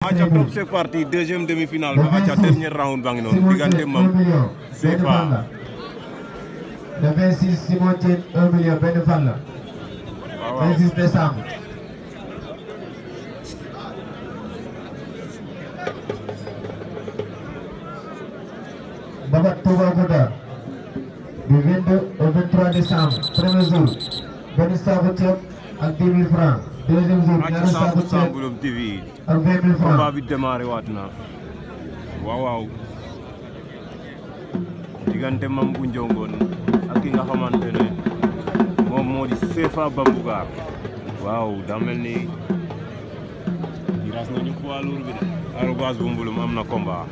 aca top c'est parti deuxième demi-finale ba aca dernier round baa ngi noonu diggante Mam CFA le 26 Simon Diène 1 million benn fan la 26 décembre Babat Toubacouta du 22 au 23 décembre premier jour benn saaku ceeb ak 10 000 francs deuxième jour ñaari saaku ceeb Mbouloum TV ak 20 000 francs combat bi démarré waat na waaw diggante Mam bu Njongoon ak ki nga xamante ne moom moo di CFA Bambougar waaw daa mel ni diras nañu poids lourd bi de arobase bu Mbouloum am na combat